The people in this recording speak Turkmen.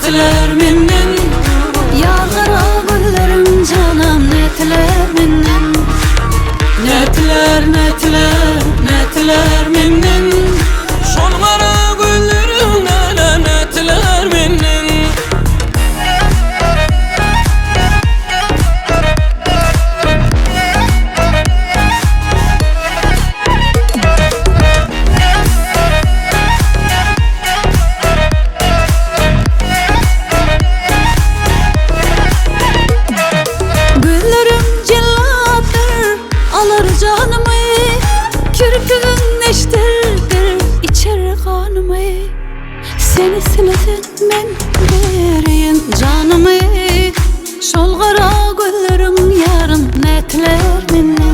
Nätdiler menden? Ýar gara gözleriň janam nätdiler menden? Nätdiler, nätdiler, nätdiler menden? Şol gara gözleriň näle nätdiler menden? Gözleriň jellatdyr, alar janymy, Kirpigiň neşterdir, içer ganymy. Sen islesen men bereýin janymy, Şol gara gözleriň ýarym nätler menden.